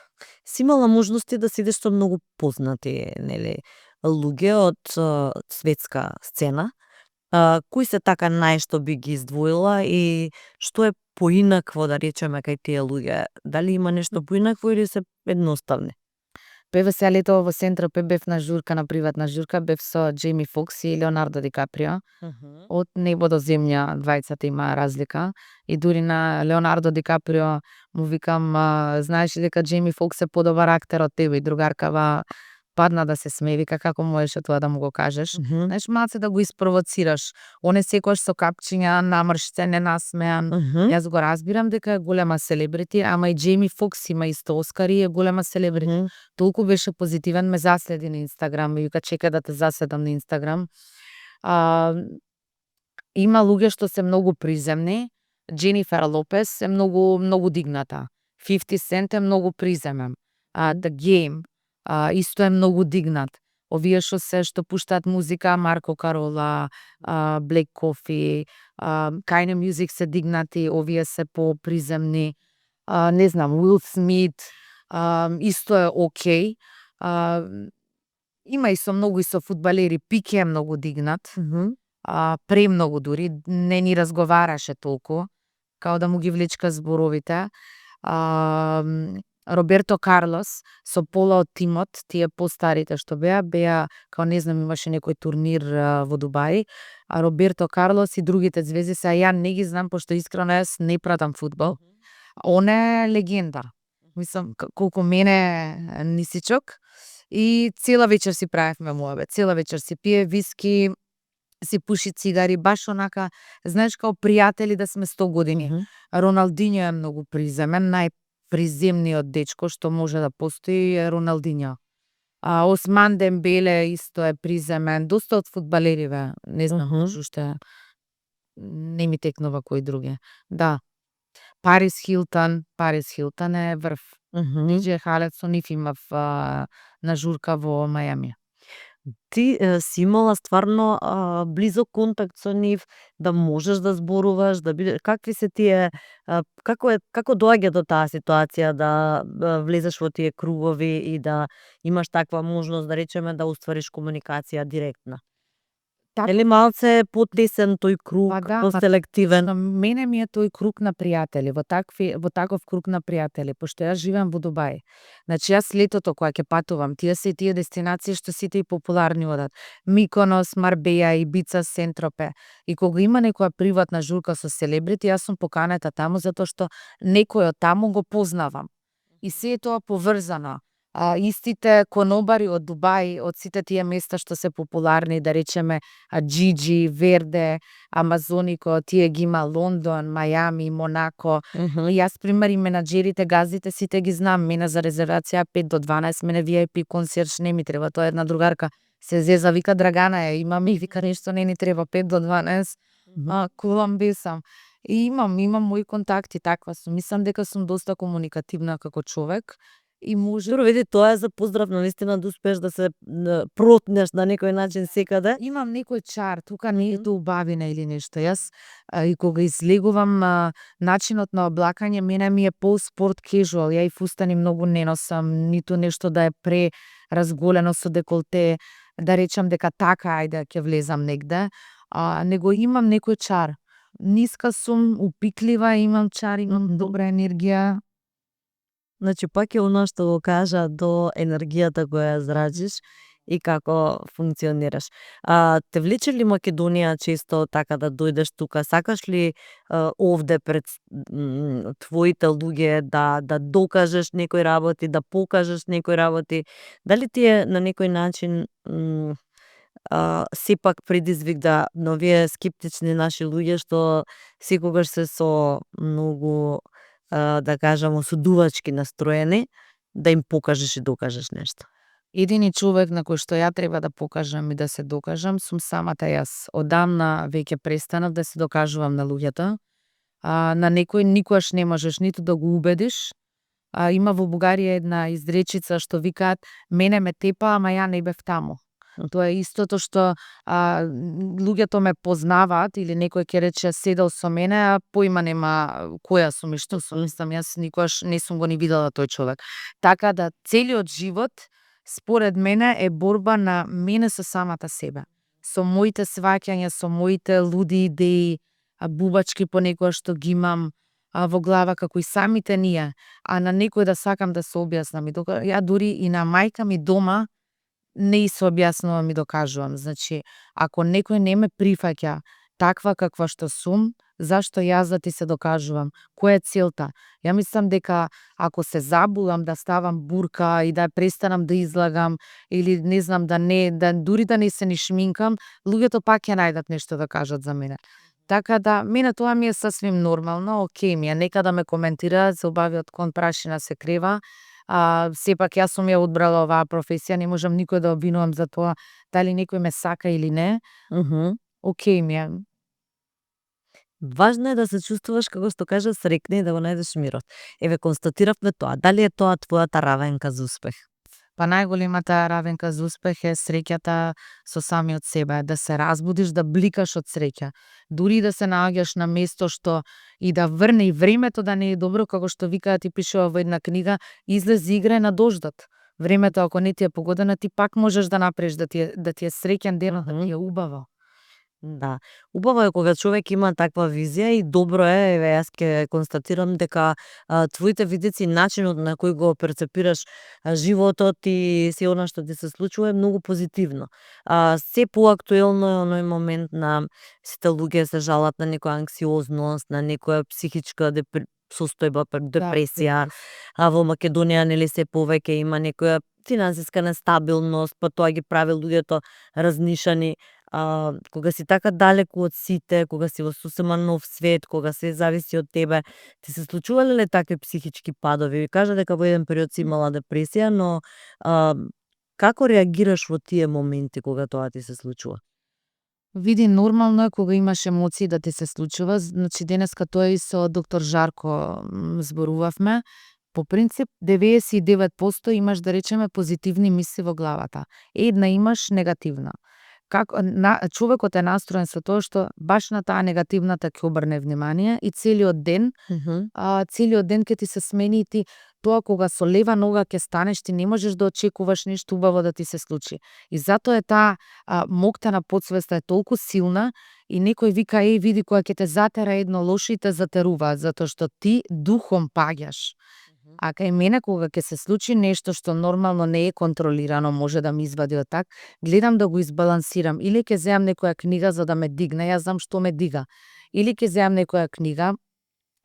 Speaker 1: Си имала можности да си идеш со многу познати, нели, луѓе од светска сцена. Кои се така најшто би ги издвоила и што е поинакво, да речеме, кај тие луѓе? Дали има нешто поинакво или се едноставни?
Speaker 2: Певе се летово во Сент-Тропе бев на журка, на приватна журка, бев со Џейми Фокс и Леонардо Ди Каприо. Од небо до земја двајцата има разлика и дури на Леонардо Ди Каприо му викам, знаеш ли дека Џейми Фокс е подобар актер од тебе, и другаркава падна да се смее, вика како можеше тоа да му го кажеш. Знаеш, малце да го испровоцираш. Он е секогаш со капчиња, намршцен, ненасмеан. Јас го разбирам дека е голема селебрити, ама и Џейми Фокс има исто Оскари и е голема селебрити. Толку беше позитивен, ме заследи на Инстаграм и вика чекај да те заследам на Инстаграм. Има луѓе што се многу приземни. Дженифер Лопес е многу дигната. 50 Cent е многу приземен. The Game исто е многу дигнат. Овие што пуштаат музика, Марко Карола, Black Coffee, Kind Music се дигнати, овие се поприземни. Не знам, Уил Смит исто е окей. Има и со многу и со фудбалери, Пике е многу дигнат. Премногу дури, не ни разговараше толку, као да му ги влечка зборовите. Роберто Карлос со Пола од тимот, тие постарите што беа, као не знам, имаше некој турнир во Дубај, а Роберто Карлос и другите звезди, сега ја не ги знам, пошто искрено јас не пратам фудбал. Он е легенда. Мислам, колку мене нисичок. И цела вечер си правевме муабет, цела вечер си пие виски, си пуши цигари, баш онака, знаеш, као пријатели да сме 100 години. Роналдињо е многу приземен, најприземниот дечко што може да постои е Роналдињо. Осман Дембеле исто е приземен, доста од фудбалериве, не знам, уште не ми текнува кои други. Да. Парис Хилтон е врв. Диџеј Халед со нив имав на журка во Мајами.
Speaker 1: Ти си имала стварно близок контакт со нив, да можеш да зборуваш, да биде, какви се тие, како доаѓа до таа ситуација да влезеш во тие кругови и да имаш таква можност, да речеме, да уствариш комуникација директна? Или малце потесен тој круг, поселективен?
Speaker 2: Мене ми е тој круг на пријатели, во таков круг на пријатели, пошто јас живеам во Дубај. Значи јас летото кога ќе патувам, тие се тие дестинации што сите и популарни одат. Миконос, Марбеја, Ибица, Сент-Тропе. И кога има некоја приватна журка со селебрити, јас сум поканета таму затоа што некој од таму го познавам. И се е тоа поврзано. Истите конобари од Дубај, од сите тие места што се популарни, да речеме Джиджи, Верде, Амазонико, тие ги има Лондон, Мајами, Монако. И јас пример и менаџерите, газдите сите ги знам. Мене за резервација 5 до 12, мене VIP консиерж не ми треба. Тоа е една другарка се зеза, вика Драгана имам и вика нешто не ни треба 5 до 12. Кулам бесам. И имам мои контакти, таква сум. Мислам дека сум доста комуникативна како човек. И може...
Speaker 1: Види, тоа е за поздрав, наистина да успееш да се протнеш на некој начин секаде.
Speaker 2: Имам некој чар, тука не е до убавина или нешто. Јас и кога излегувам, начинот на облакање мене ми е спорт кежуал. Ја и фустани многу не носам, ниту нешто да е преразголено со деколте, да речам дека така ајде ќе влезам негде, него имам некој чар. Ниска сум, упиклива, имам чар, имам добра енергија.
Speaker 1: Значи, пак е оно што го кажа до енергијата која ја зраđиш и како функционираш. Те влече ли Македонија често така да дојдеш тука? Сакаш ли овде пред твоите луѓе да докажеш некои работи, да покажеш некои работи? Дали ти е на некој начин сепак предизвик да овие скептични наши луѓе што секогаш се со многу да кажам осудувачки настроени, да им покажеш и докажеш нешто?
Speaker 2: Едини човек на кој што ја треба да покажам и да се докажам сум самата јас. Одамна веќе престанав да се докажувам на луѓето. На некој никогаш не можеш ниту да го убедиш. Има во Бугарија една изречица што викаат мене ме тепа, ама ја не бев таму. Тоа е истото што луѓето ме познаваат или некој ќе рече седел со мене, а поима нема која сум и што сум. Мислам, јас никогаш не сум го ни видела тој човек. Така да целиот живот според мене е борба на мене со самата себе. со моите сваќања, со моите луди идеи, бубачки понекогаш што ги имам во глава како и самите ние, а на некој да сакам да се објаснам и ја дури и на мајка ми дома не и се објаснувам и докажувам. Значи, ако некој не ме прифаќа таква каква што сум, зашто јас да ти се докажувам? Која е целта? Ја мислам дека ако се забулам да ставам бурка и да престанам да излагам или не знам да дури да не се ни шминкам, луѓето пак ќе најдат нешто да кажат за мене. Така да, мене тоа ми е сасвим нормално, окей ми е, нека да ме коментираат, за убавиот кон прашина се крева. Сепак јас сум ја одбрала оваа професија, не можам никој да обвинувам за тоа дали некој ме сака или не. Окей ми е.
Speaker 1: Важно е да се чувствуваш, како што кажа, среќна и да го најдеш мирот. Еве, констатиравме тоа. Дали е тоа твојата равенка за успех?
Speaker 2: Па најголемата равенка за успех е среќата со самиот себе, да се разбудиш, да бликаш од среќа. Дури да се наоѓаш на место што и да врне и времето да не е добро, како што викаат и пишува во една книга, излези играј на дождот. Времето ако не ти е погодено, ти пак можеш да направиш да ти е среќен денот, да ти е убаво.
Speaker 1: Да. Убаво е кога човек има таква визија и добро е, еве јас ќе констатирам дека твоите видици, начинот на кој го перцепираш животот и се она што ти се случува е многу позитивно. Се поактуелно е оној момент на сите луѓе се жалат на некоја анксиозност, на некоја психичка состојба, депресија. Во Македонија нели се повеќе има некоја финансиска нестабилност, па тоа ги прави луѓето разнишани. Кога си така далеку од сите, кога си во сосема нов свет, кога се зависи од тебе, ти се случувале ли такви психички падови? Кажа дека во еден период си имала депресија, но како реагираш во тие моменти кога тоа ти се случува?
Speaker 2: Види, нормално е кога имаш емоции да ти се случува. Значи, денеска тоа и со доктор Жарко зборувавме. По принцип, 99% имаш, да речеме, позитивни мисли во главата. Една имаш негативна. Човекот е настроен со тоа што баш на таа негативната ќе обрне внимание и целиот ден ќе ти се смени и ти тоа кога со лева нога ќе станеш, ти не можеш да очекуваш нешто убаво да ти се случи. И затоа е таа мокта на потсвеста е толку силна и некој вика, види, кога ќе те затера едно лошо и те затеруваат, затоа што ти духом паѓаш. А кај мене кога ќе се случи нешто што нормално не е контролирано, може да ми извади од так, гледам да го избалансирам. Или ќе земам некоја книга за да ме дигне, јас знам што ме дига. Или ќе земам некоја книга,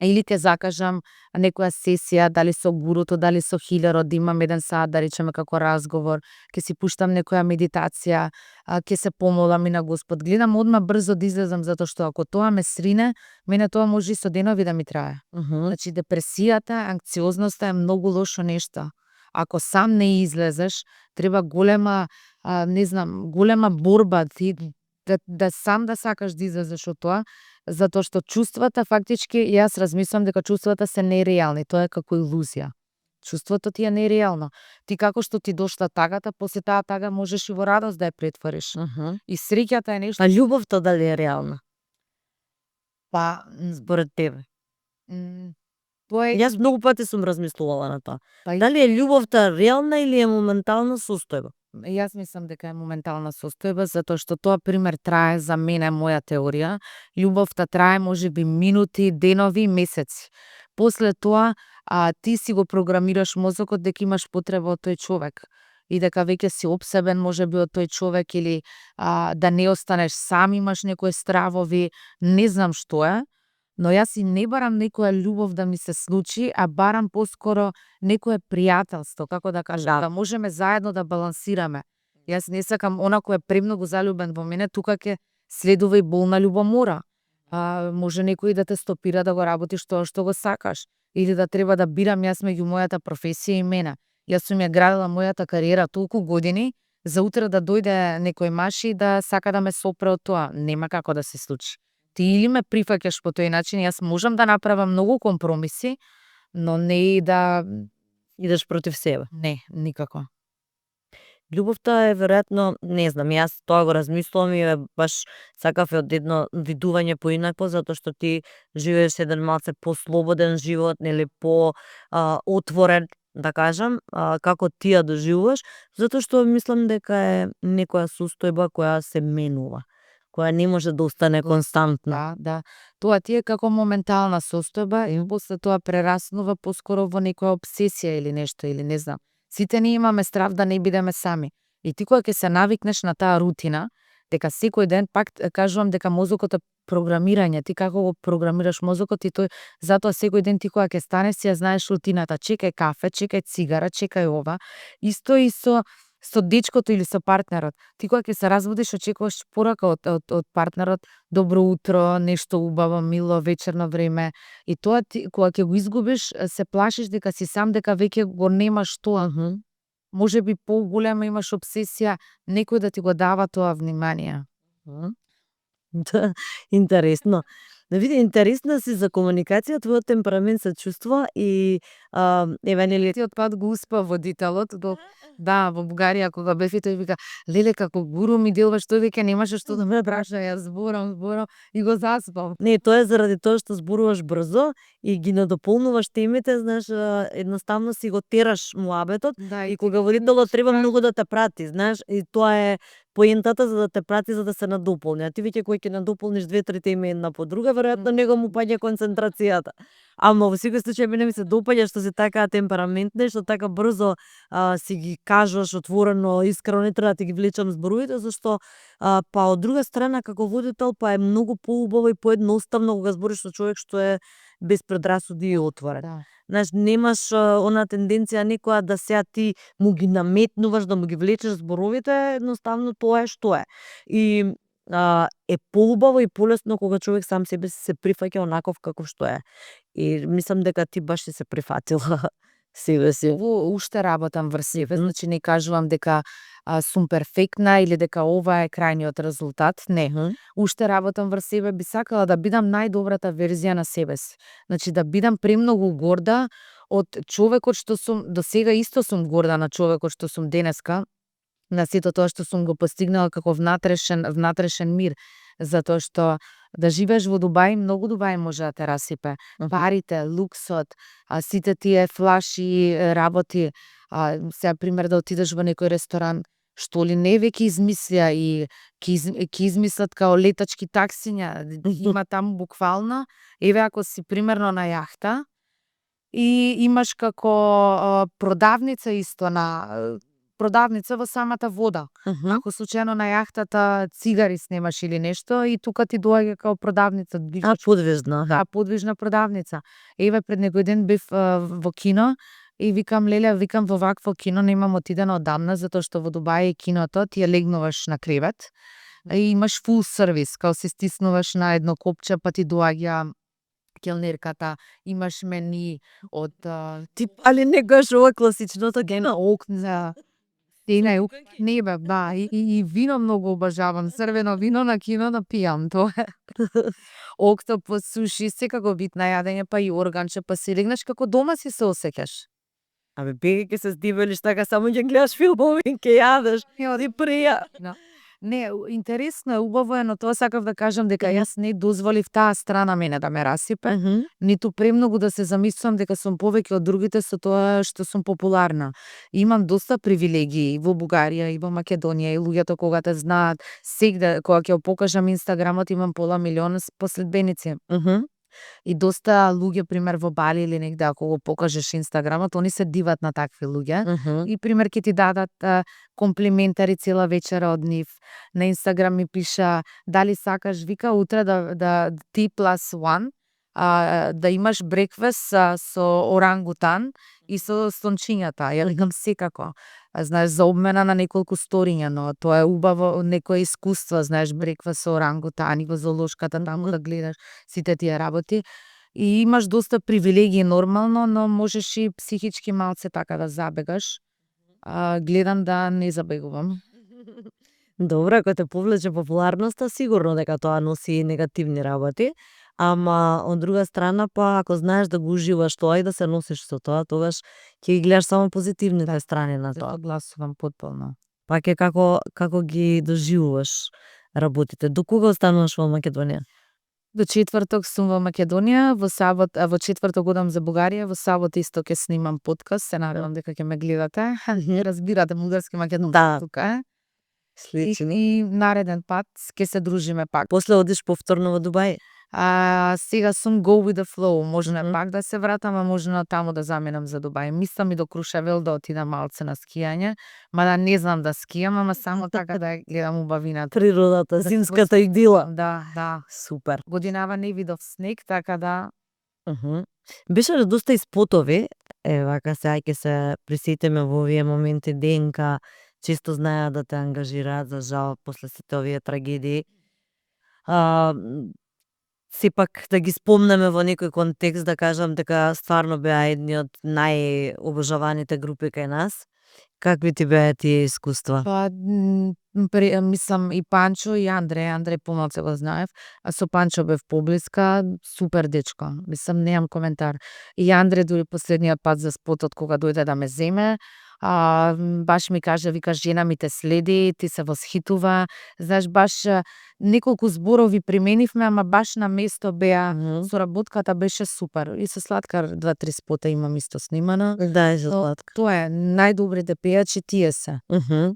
Speaker 2: или ќе закажам некоја сесија, дали со гуруто, дали со хилерот, да имам 1 сат, да речеме како разговор, ќе си пуштам некоја медитација, ќе се помолам и на Господ. Гледам одма брзо да излезам, затоа што ако тоа ме срине, мене тоа може и со денови да ми трае. Значи, депресијата, анксиозноста е многу лошо нешто. Ако сам не излезеш, треба голема, голема борба ти да сам да сакаш да излезеш од тоа, затоа што чувствата фактички, јас размислам дека чувствата се нереални, тоа е како илузија. Чувството ти е нереално. Ти како што ти дошла тагата, после таа тага можеш и во радост да ја претвориш. И среќата е нешто.
Speaker 1: А љубовта дали е реална?
Speaker 2: Па,
Speaker 1: според тебе?
Speaker 2: Тоа е...
Speaker 1: Јас многу пати сум размислувала на тоа. Дали е љубовта реална или е моментална состојба?
Speaker 2: Јас мислам дека е моментална состојба, затоа што тоа пример трае за мене, моја теорија. Љубовта трае можеби минути, денови, месеци. После тоа ти си го програмираш мозокот дека имаш потреба од тој човек и дека веќе си обсебен можеби од тој човек или да не останеш сам, имаш некои стравови, не знам што е. Но јас и не барам некоја љубов да ми се случи, а барам поскоро некое пријателство, како да кажам, да можеме заедно да балансираме. Јас не сакам она кој е премногу залюбен во мене, тука ќе следува и болна љубомора. Може некој да те стопира да го работиш тоа што го сакаш, или да треба да бирам јас меѓу мојата професија и мене. Јас сум ја градила мојата кариера толку години, за утре да дојде некој маж и да сака да ме сопре од тоа. Нема како да се случи. Ти или ме прифаќаш по тој начин, јас можам да направам многу компромиси, но не и да
Speaker 1: идеш против себе.
Speaker 2: Не, никако.
Speaker 1: Љубовта е веројатно, не знам, јас тоа го размислувам и баш сакав од едно видување поинако, затоа што ти живееш еден малце послободен живот, нели, по отворен, да кажам, како ти ја доживуваш, затоа што мислам дека е некоја состојба која се менува, која не може да остане константна.
Speaker 2: Да. Тоа ти е како моментална состојба и после тоа прераснува поскоро во некоја обсесија или нешто, или не знам. Сите ние имаме страв да не бидеме сами. И ти кога ќе се навикнеш на таа рутина, дека секој ден, пак кажувам дека мозокот е програмирање, ти како го програмираш мозокот и тој затоа секој ден ти кога ќе станеш си ја знаеш рутината, чекај кафе, чекај цигара, чекај ова. Исто и со дечкото или со партнерот. Ти кога ќе се разбудиш очекуваш порака од партнерот, добро утро, нешто убаво, мило, вечерно време. И тоа ти кога ќе го изгубиш, се плашиш дека си сам, дека веќе го немаш тоа. Може би поголема имаш обсесија некој да ти го дава тоа внимание.
Speaker 1: Да, интересно. Да види, интересна си за комуникација, твојот темперамент се чувствува и еве нели
Speaker 2: Ти од пат го успа водителот да, во Бугарија кога бев и тој вика леле како гуру ми делуваш, тој веќе немаше што да ме праша, јас зборам и го заспав.
Speaker 1: Не, тоа е заради тоа што зборуваш брзо и ги надополнуваш темите, знаеш, едноставно си го тераш муабетот и кога водителот треба многу да те прати, знаеш, и тоа е поентата за да те прати за да се надополни. А ти веќе кој ќе надополниш 2-3 теми една по друга, веројатно него му паѓа концентрацијата. Ама во секој случај мене ми се допаѓа што си така темпераментна, што така брзо си ги кажуваш отворено, искрено, не треба да ти ги влечам зборовите, зашто па од друга страна како водител па е многу поубаво и поедноставно кога збориш со човек што е без предрасуди и отворен.
Speaker 2: Да.
Speaker 1: Знаеш, немаш она тенденција некоја да сега ти му ги наметнуваш, да му ги влечеш зборовите, едноставно тоа е што е. И е поубаво и полесно кога човек сам себе се прифаќа онаков каков што е. И мислам дека ти баш си се прифатила себе си.
Speaker 2: Уште работам врз себе, значи не кажувам дека сум перфектна или дека ова е крајниот резултат, не. Уште работам врз себе, би сакала да бидам најдобрата верзија на себе си. Значи да бидам премногу горда од човекот што сум, до сега исто сум горда на човекот што сум денеска, на сето тоа што сум го постигнала како внатрешен мир, затоа што да живееш во Дубај, многу Дубај може да те расипе. Парите, луксот, сите тие флаши, работи, сега пример да отидеш во некој ресторан, што ли не веќе измислија и ќе измислат као летачки таксиња, има таму буквално, еве ако си примерно на јахта и имаш како продавница исто на продавница во самата вода. Ако случајно на јахтата цигари снемаш или нешто и тука ти доаѓа као продавница.
Speaker 1: Подвижна.
Speaker 2: Да, подвижна продавница. Еве пред некој ден бев во кино и викам леле, во вакво кино немам отидено одамна затоа што во Дубај киното ти ја легнуваш на кревет и имаш фул сервис, као се стиснуваш на едно копче па ти доаѓа келнерката, имаш мени од
Speaker 1: Тип, али некојаш ова класичното кино
Speaker 2: окна. Не бе, да, и вино многу обожавам, црвено вино на кино да пијам, тоа е. Октопус, суши, секако вид на јадење, па и органче, па си легнеш како дома си се осеќаш.
Speaker 1: Абе, беги ќе се здивелиш така, само ќе гледаш филмови и ќе јадеш. Ти прија.
Speaker 2: Не, интересно е, убаво е, но тоа сакав да кажам дека јас не дозволив таа страна мене да ме расипе, ниту премногу да се замислувам дека сум повеќе од другите со тоа што сум популарна. Имам доста привилегии во Бугарија и во Македонија и луѓето кога те знаат, сегде кога ќе покажам инстаграмот имам пола милион последбеници. И доста луѓе, пример во Бали или негде, ако го покажеш инстаграмот, они се диват на такви луѓе. И пример ќе ти дадат комплиментари цела вечера од нив. На инстаграм ми пиша дали сакаш, вика, утре да ти плюс one, да имаш брекфест со орангутан и со слончињата. Ја викам секако. Знаеш, за обмена на неколку сториња, но тоа е убаво, некое искуство, знаеш, брекфест со орангутан и во зоолошката таму да гледаш сите тие работи. И имаш доста привилегии нормално, но можеш и психички малце така да забегаш. Гледам да не забегувам.
Speaker 1: Добро, ако те повлече популарноста, сигурно дека тоа носи и негативни работи. Ама од друга страна па ако знаеш да го уживаш тоа и да се носиш со тоа, тогаш ќе ги гледаш само позитивните страни на тоа.
Speaker 2: Согласувам потполно.
Speaker 1: Па ќе како ги доживуваш работите. До кога остануваш во Македонија?
Speaker 2: До четврток сум во Македонија, во четврток одам за Бугарија, во сабот исто ќе снимам подкаст, се надевам дека ќе ме гледате. Разбирате бугарски, македонски
Speaker 1: Да.
Speaker 2: тука.
Speaker 1: Слично.
Speaker 2: И нареден пат ќе се дружиме пак.
Speaker 1: После одиш повторно во Дубај?
Speaker 2: Сега сум go with the flow, можно
Speaker 1: Мгм.
Speaker 2: пак да се вратам, а можно таму да заминам за Дубај. Мислам и до Крушевел да отидам малце на скијање, мада не знам да скијам, ама само така да ја гледам убавината.
Speaker 1: Природата, зимската идила.
Speaker 2: Да.
Speaker 1: Супер.
Speaker 2: Годинава не видов снег, така да
Speaker 1: Беше ли доста и спотови, вака сега ќе се присетиме во овие моменти ДНК, често знаеа да те ангажираат, за жал, после сите овие трагедии. Сепак да ги спомнеме во некој контекст, да кажам дека стварно беа едни од најобожаваните групи кај нас. Какви ти беа тие искуства?
Speaker 2: Мислам и Панчо и Андре помалку го знаев, а со Панчо бев поблиска, супер дечко. Мислам немам коментар. И Андре дури последниот пат за спотот кога дојде да ме земе, баш ми кажа, вика, жена ми те следи, ти се восхитува. Знаеш, баш неколку зборови применивме, ама баш на место беа. Соработката беше супер. И со Слаткар 2-3 спота имам исто снимано.
Speaker 1: Да, е Слатка.
Speaker 2: Тоа е, најдобрите пејачи тие се.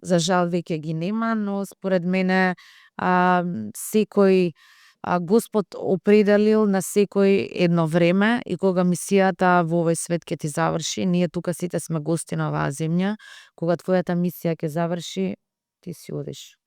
Speaker 2: За жал веќе ги нема, но според мене секој Господ определил на секој едно време и кога мисијата во овој свет ќе ти заврши, ние тука сите сме гости на оваа земја, кога твојата мисија ќе заврши, ти си одиш.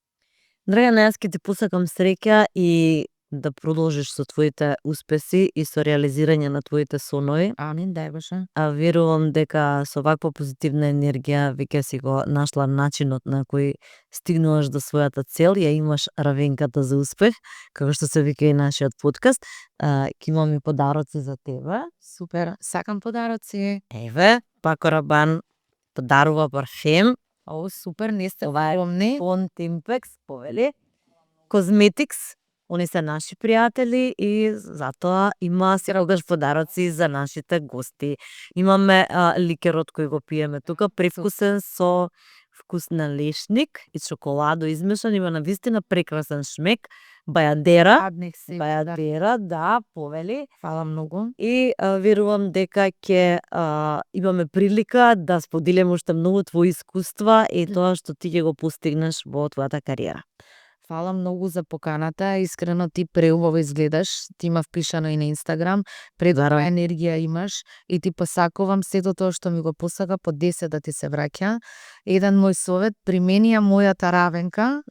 Speaker 1: Драгана, јас ќе ти посакам среќа и да продолжиш со твоите успеси и со реализирање на твоите сонови.
Speaker 2: Амин, дај Боже.
Speaker 1: Верувам дека со ваква позитивна енергија веќе си го нашла начинот на кој стигнуваш до својата цел, ја имаш равенката за успех, како што се вика и нашиот подкаст. Ќе имам и подароци за тебе.
Speaker 2: Супер, сакам подароци.
Speaker 1: Еве, Пако Рабан подарува парфем.
Speaker 2: О, супер, не сте
Speaker 1: Ова е
Speaker 2: помни.
Speaker 1: Fon Timpex, повели. Cosmetics. Они се наши пријатели и затоа има секогаш подароци за нашите гости. Имаме ликерот кој го пиеме тука, привкусен со вкус на лешник и чоколадо измешан, има навистина прекрасен шмек. Бајадера.
Speaker 2: Адних се.
Speaker 1: Бајадера, да, повели.
Speaker 2: Фала многу.
Speaker 1: И верувам дека ќе имаме прилика да споделиме уште многу твои искуства и тоа што ти ќе го постигнеш во твојата кариера.
Speaker 2: Фала многу за поканата, искрено ти преубаво изгледаш, ти ма впишано и на Инстаграм, предвара енергија имаш и ти посакувам сето тоа што ми го посака по 10 да ти се враќа. Еден мој совет, примени ја мојата равенка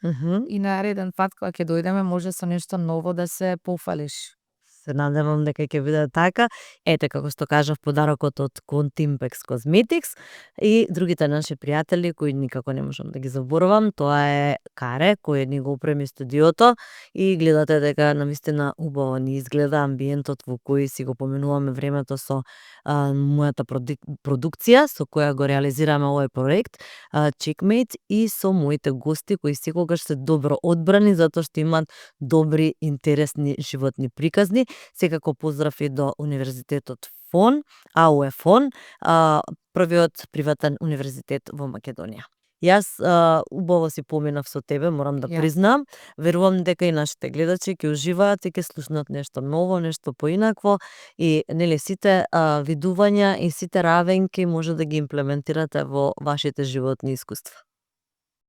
Speaker 2: и нареден пат кога ќе дојдеме може со нешто ново да се пофалиш.
Speaker 1: Се надевам дека ќе биде така. Ете, како што кажав, подарокот од Contimpex Cosmetics и другите наши пријатели кои никако не можам да ги заборавам, тоа е Каре, кој ни го опреми студиото и гледате дека навистина убаво ни изгледа амбиентот во кој си го поминуваме времето со мојата продукција со која го реализираме овој проект, Checkmate, и со моите гости кои секогаш се добро одбрани затоа што имаат добри, интересни животни приказни. Секако поздрав и до Универзитетот Фон, АУЕ Фон, првиот приватен универзитет во Македонија. Јас убаво си поминав со тебе, морам да признам. Верувам дека и нашите гледачи ќе уживаат и ќе слушнат нешто ново, нешто поинакво и нели сите видувања и сите равенки може да ги имплементирате во вашите животни искуства.